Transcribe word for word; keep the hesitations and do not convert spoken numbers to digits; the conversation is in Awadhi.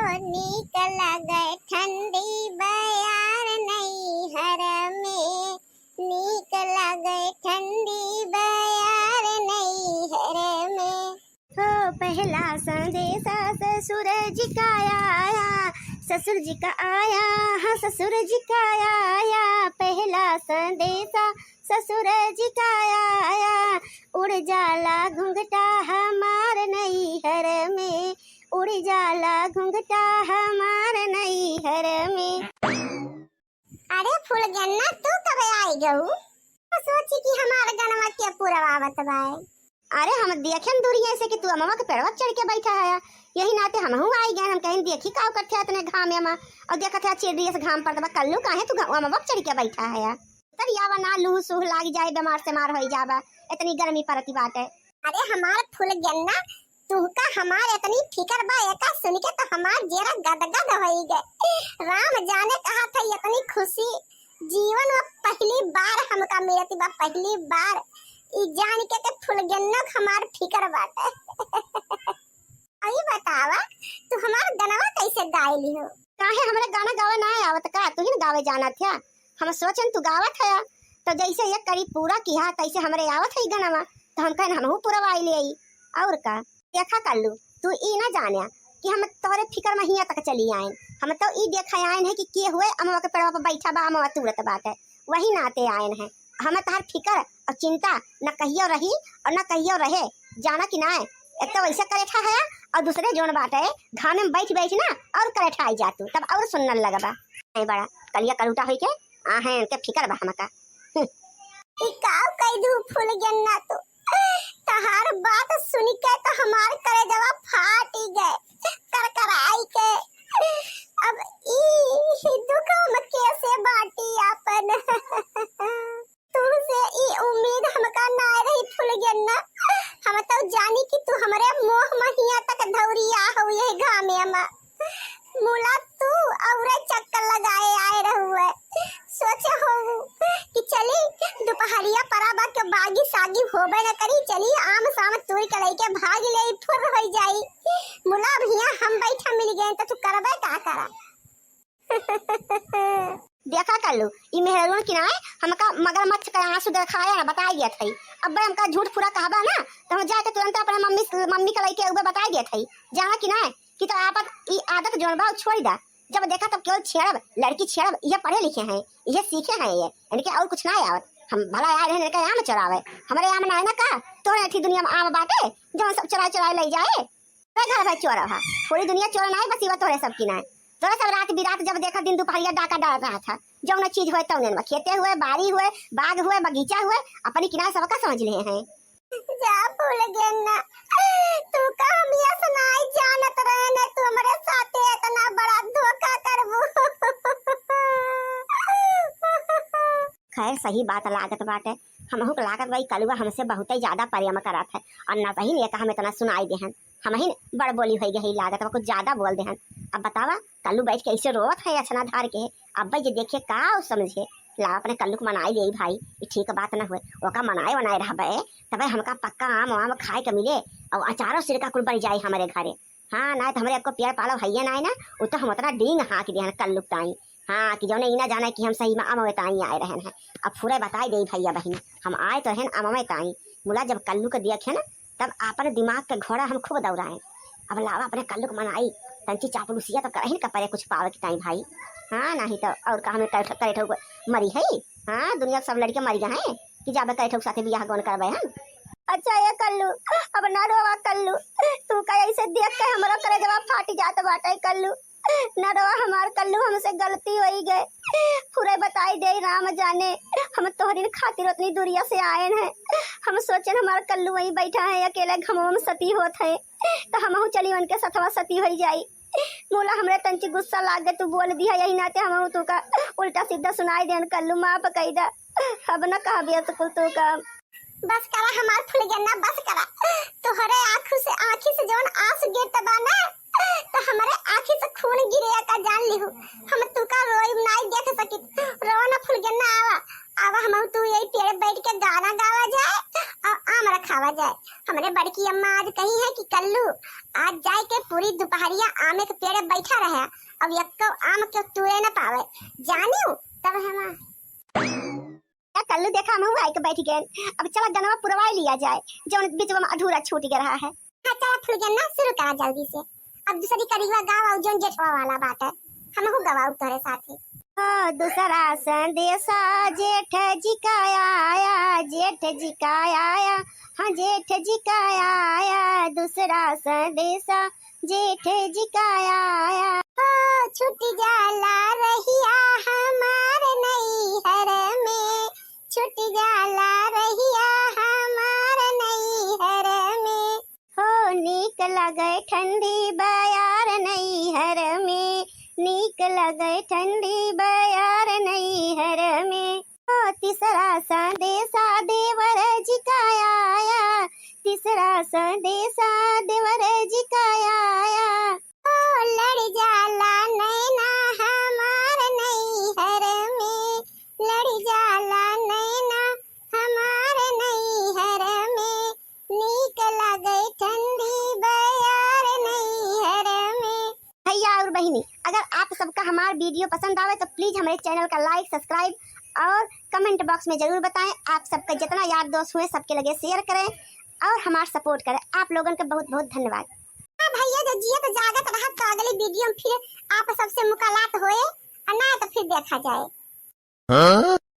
नीक लागे ठंडी बयार नैहर में, नीक लागे ठंडी बयार नैहर में। हो पहला संदेशा ससुर जी का आया, ससुर जी का आया, हाँ ससुर जी का आया, पहला संदेशा ससुर जी का आया। उड़ जाला घुंघटा हमार नैहर में, उड़ जाला घुंघटा हमार नैहर में। अरे फुलगेन्ना, तू कब आई गऊ? तो सोची कि हमार गनवा के पुरवावत बाय। अरे हम देखेन दूरिया से कि तू अमवा के पेड़वा चढ़ के बैठा है, यही नाते हमहू आई गए। हम कहेन देखी का करथे इतने घाम में, और देखत है चिड़िया से घाम पड़त बा। कल्लू काहे तू घ-, अमवा पे चढ़ के बैठा है? तब यावा ना लूह सूह लाग जाए, बीमार सेमार होई जाबा, इतनी गर्मी पड़ती बाटे। अरे हमार फुलगेन्ना, तुहका हमार इतनी फिकर बा, एका सुन के तो हमार जेरा गदगद होई गए। राम जाने कहा था इतनी खुशी जीवन में पहली बार हमका मिलती बा, पहली बार। ई जान के के फुलगेन्नो के हमार फिकर बाटे। अई बतावा, तू हमार गनवा कैसे गाय लिहो? काहे हमरे गाना गावे ना आवत का? तू ही न गावे जाना था। हम सोचन तू गावत है, तो जैसे एक कड़ी पूरा किहा, तैसे हमरे आवत है गनवा, तो हम कहन हमहू पुरवाई ले आई। और का? देखा कल्लू, तू ई ना जान्या कि हम तोहरे फिकर में हियां तक चली आयन। हम तो ई देखे आयन है कि के हुए अमवा के पेड़वा पर बैठा बा, अमवा तूरत बाटे, वही नाते आयन है। हमें तोहर फिकर और चिंता न कहियो रही और न कहियो रहे, जाना कि ना? एक तो वैसे करेठा है और दूसरे जोन बाटे घामे में बैठ बैठ ना और करेठा आई जा तू, तब और सुन्नर लगबा। नहीं बड़ा कलिया कलूटा होई के आ हैं, इनके फिकर बा हमका। हम्म। ई काव कई दू फुलगेन्ना तू, तहार बात सुन के तो हमार करेजवा फाटी गए, करकराई के। अब ई दुख हम कैसे बांटी आपन? तुमसे ई उम्मीद हमका ना रही फुलगेन्ना। हम तो जानी कि तू हमरे मोह महिया तक धौरिया हो यही घामे में। मुला तू औरे चक्कर लगाए आए रहुए। सोचे हो कि चली दोपहरिया पराबा के बागी सागी होबे न करी, चली आम साम तोड़ के लेके भाग ले, फुर हो जाई। मुला अब हियां हम बैठा मिल गए तो तू करबे का करा? देखा कल्लू, ई मेहरुआ की नाय हमका मगरमच्छ का आंसू देखाया ना, बताई दिया था। अब हमका झूठ पूरा कहबा ना, तो हम जाके तुरंत अपने मम्मी, मम्मी का लेके उबे बताई दिया था। जाना कि नाय कि तो आपन ई आदत जोन बा छोड़ दा। जब देखा तब केवल छेड़ब, लड़की छेड़ब, ये पढ़े लिखे हैं, ये सीखे हैं, ये इनके और कुछ ना आवत। हम भला आए रहे इनके आम चोरावे, हमारे आम ना है ना का? तोरे अठी दुनिया में आम बाटे जौन सब चुराए चुराए ले जाए। तोरे घर भर चोर है, पूरी दुनिया चोर ना है, बस इवा तोरे सब की ना है। तोरे सब रात बिरात जब देखा दिन दोपहरिया डाका डाल रहा था, जौन चीज हुए तौने में, खेते हुए, बाड़ी हुए, बाग हुए, बगीचा हुए, अपनी किनारे सबका समझ ले हैं। जा फुलगेन्ना, तू का हम ये सुनाई जानत रहे ने, तू हमरे साथे इतना बड़ा धोखा करबू। खैर, सही बात लागत बाटे, हमहू के लागत बा, ई कलुआ हमसे बहुते ज्यादा प्रेम करत है, और ना सही ने हम इतना सुनाई देहन, हमहिन बड़ बोली होई गई लागत बा, कुछ ज्यादा बोल देहन। अब बतावा, कल्लू बैठ के ऐसे रोवत है अछना धार के, अब भाई जे देखे का उ समझे। ला अपने कल्लू के मनाई ले भाई, ई ठीक बात ना हुए, ओका मनाए वनाए रहबे, तबे हमका पक्का आम वाम खाए के मिले, और अचारो सिरका कुल बन जाए हमारे घरे। हाँ, ना तो हमरे आपको प्यार पालव हइये ना है ना, उ तो हम उतना डींग हाँक दिहन कल्लू ताई। हाँ, कि जौने ई ना जाने कि हम सही में अमवे ताई आए रहन हैं। अब फुरे बताई दे भैया बहिनी, हम आए तो रहन अमवे ताई। मुला जब कल्लू के देखे ना, तब आपन दिमाग के घोड़ा हम खूब दौड़ाए। अब लावा अपने कल्लू के मनाई, तंची चापलूसिया तो करहिन का परे कुछ पावे के ताई भाई। हाँ, नहीं तो और का हमें करे ठो-, करे ठो मरी है। हाँ, दुनिया के सब लड़के मरी गए हैं कि जाबे करे ठो साथे बियाह गौन करबे हम। अच्छा ये कल्लू, अब ना रोवा कल्लू, तू का ऐसे देख के हमरो करेजवा फाट जात बाटे कल्लू। ना रोवा हमार कल्लू, हमसे गलती होई गए। फुरे बताई दे राम जाने, हम तोहरिन खातिर उतनी दूरिया से आएन हैं। हम सोचेन हमार कल्लू वहीं बैठा है अकेले घमवा में सती होत है, तो हमहू चली उनके सथवा सती होई जाई। मुला हमरे तंची गुस्सा लाग गए, तू बोल दिया यही नाते हमहू तू का उल्टा सीधा सुनाई देन कल्लू, माफ कई दा। अब न कहबे तो कुल तू का। बस करा हमार फुलगेन्ना, बस करा। तोहरे आँखों से, आँखी से जौन आंसू गिरत बा ना, तो हमरे आँखी से खून गिरे का जान लिहू। हम तुका रोई नाई देख सकित। रोवा ना फुलगेन्ना, आवा, आवा हम तू यही पेड़ बैठ के गाना गावा जाए और आम रखा। आवा जाए। हमरे बड़की अम्मा आज कही है कि कल्लू आज जाए के पूरी दुपहरिया आमे के पेड़े बैठा रहे, अब यक्को आम के तूरे न पावे, जानियो तब हम। या कल्लू, देखा, हम आए के बैठ गए। अब चला गनवा पुरवाई लिया जाए, जौन बीच में अधूरा छूट गया रहा है। हाँ, चला फुलगेना, शुरू करा जल्दी से। अब दूसरी करिगवा गावा, जौन जेठवा वाला बात है, हमहू गवाऊ तोरे साथे। ओ, दूसरा संदेशा जेठ जी का आया, जेठ जी का आया, हाँ, जेठ जी का आया, दूसरा संदेशा जेठ जी का आया। ओ, छूट जाला रहिया हमार नैहर में, छूट जाला रहिया हमार नैहर में। हो, नीक लगे ठंडी बयार नैहर में, नीक लगे ठंडी बयार नैहर में। ओ, तीसरा संदेशा देवर जी का आया, तीसरा संदेशा देवर जी का आया। ओ, लड़ जाला नैना हमार नैहर में, लड़ जाला नैना हमार नैहर में, नीक लगे ठंडी बयार नैहर में। भैया और बहिनी, अगर आप सबका हमार video पसंद आवे तो please हमारे channel का like, subscribe और comment box में जरूर बताएं। आप सबका जितना यार दोस्त हुए सबके लगे share करें और हमार support करें। आप लोगन का बहुत बहुत धन्यवाद। हाँ भैया, जो जियत जागत रहत तो अगली video में फिर आप सबसे मुलाकात होए, और ना तो फिर देखा जाए। हाँ?